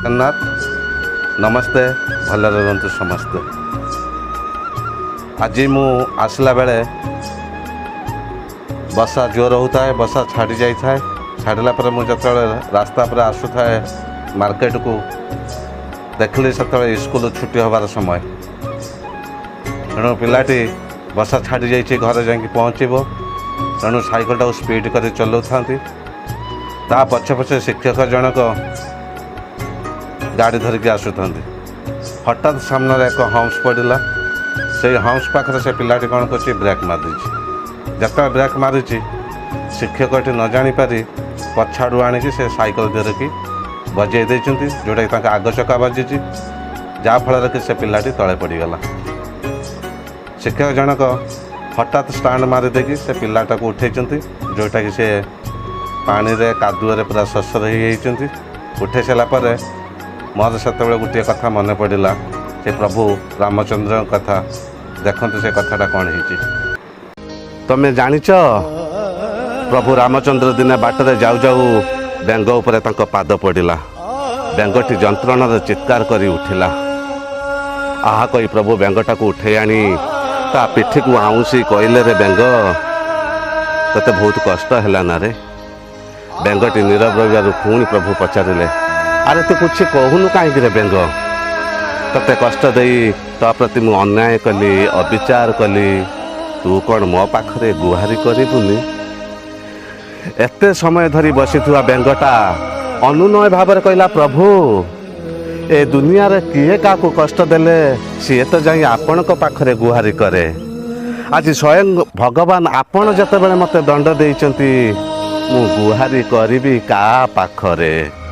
ଜଗନ୍ନାଥ। ନମସ୍ତେ, ଭଲରେ ରୁହନ୍ତୁ ସମସ୍ତେ। ଆଜି ମୁଁ ଆସିଲା ବେଳେ ବର୍ଷା ଜୋର ହେଉଥାଏ। ବର୍ଷା ଛାଡ଼ି ଯାଇଥାଏ। ଛାଡ଼ିଲା ପରେ ମୁଁ ଯେତେବେଳେ ରାସ୍ତା ଉପରେ ଆସୁଥାଏ ମାର୍କେଟକୁ, ଦେଖିଲି ସେତେବେଳେ ସ୍କୁଲ ଛୁଟି ହେବାର ସମୟ। ତେଣୁ ପିଲାଟି ବର୍ଷା ଛାଡ଼ି ଯାଇଛି, ଘରେ ଯାଇକି ପହଞ୍ଚିବ, ତେଣୁ ସାଇକେଲଟାକୁ ସ୍ପିଡ଼ କରି ଚଲାଉଥାନ୍ତି। ତା ପଛେ ପଛେ ଶିକ୍ଷକ ଜଣକ ଗାଡ଼ି ଧରିକି ଆସୁଥାନ୍ତି। ହଠାତ୍ ସାମ୍ନାରେ ଏକ ହମ୍ପସ ପଡ଼ିଲା। ସେଇ ହମ୍ପସ ପାଖରେ ସେ ପିଲାଟି କ'ଣ କରୁଛି? ବ୍ରେକ୍ ମାରିଦେଇଛି। ଯେତେବେଳେ ବ୍ରେକ୍ ମାରିଛି, ଶିକ୍ଷକଟି ନ ଜାଣିପାରି ପଛଆଡ଼ୁ ଆଣିକି ସେ ସାଇକେଲ ଧରିକି ବଜେଇ ଦେଇଛନ୍ତି, ଯେଉଁଟାକି ତାଙ୍କ ଆଗ ଚକା ବାଜିଛି, ଯାହାଫଳରେ କି ସେ ପିଲାଟି ତଳେ ପଡ଼ିଗଲା। ଶିକ୍ଷକ ଜଣକ ହଠାତ୍ ଷ୍ଟାଣ୍ଡ ମାରିଦେଇକି ସେ ପିଲାଟାକୁ ଉଠେଇଛନ୍ତି, ଯେଉଁଟାକି ସେ ପାଣିରେ କାଦୁଅରେ ପୁରା ଶସର ହେଇଯାଇଛନ୍ତି। ଉଠେଇ ସାରିଲା ପରେ ମୋର ସେତେବେଳେ ଗୋଟିଏ କଥା ମନେ ପଡ଼ିଲା, ସେ ପ୍ରଭୁ ରାମଚନ୍ଦ୍ରଙ୍କ କଥା। ଦେଖନ୍ତୁ, ସେ କଥାଟା କ'ଣ ହେଇଛି। ତମେ ଜାଣିଛ, ପ୍ରଭୁ ରାମଚନ୍ଦ୍ର ଦିନେ ବାଟରେ ଯାଉ ଯାଉ ବେଙ୍ଗ ଉପରେ ତାଙ୍କ ପାଦ ପଡ଼ିଲା। ବେଙ୍ଗଟି ଯନ୍ତ୍ରଣାରେ ଚିତ୍କାର କରି ଉଠିଲା। ଆହା କହି ପ୍ରଭୁ ବେଙ୍ଗଟାକୁ ଉଠେଇ ଆଣି ତା ପିଠିକୁ ଆଉଁସି କହିଲେ, "ରେ ବେଙ୍ଗ, ତୋତେ ବହୁତ କଷ୍ଟ ହେଲା ନା ରେ?" ବେଙ୍ଗଟି ନୀରବ ରହିବାରୁ ପୁଣି ପ୍ରଭୁ ପଚାରିଲେ, "ଆରେ, ତୁ କିଛି କହୁନୁ କାହିଁକି ରେ ବେଙ୍ଗ? ତତେ କଷ୍ଟ ଦେଇ ତୋ ପ୍ରତି ମୁଁ ଅନ୍ୟାୟ କଲି, ଅବିଚାର କଲି, ତୁ କ'ଣ ମୋ ପାଖରେ ଗୁହାରି କରିବୁନି?" ଏତେ ସମୟ ଧରି ବସିଥିବା ବେଙ୍ଗଟା ଅନୁନୟ ଭାବରେ କହିଲା, "ପ୍ରଭୁ, ଏ ଦୁନିଆରେ କିଏ କାହାକୁ କଷ୍ଟ ଦେଲେ ସିଏ ତ ଯାଇ ଆପଣଙ୍କ ପାଖରେ ଗୁହାରି କରେ। ଆଜି ସ୍ୱୟଂ ଭଗବାନ ଆପଣ ଯେତେବେଳେ ମୋତେ ଦଣ୍ଡ ଦେଇଛନ୍ତି, ମୁଁ ଗୁହାରି କରିବି କାହା ପାଖରେ?"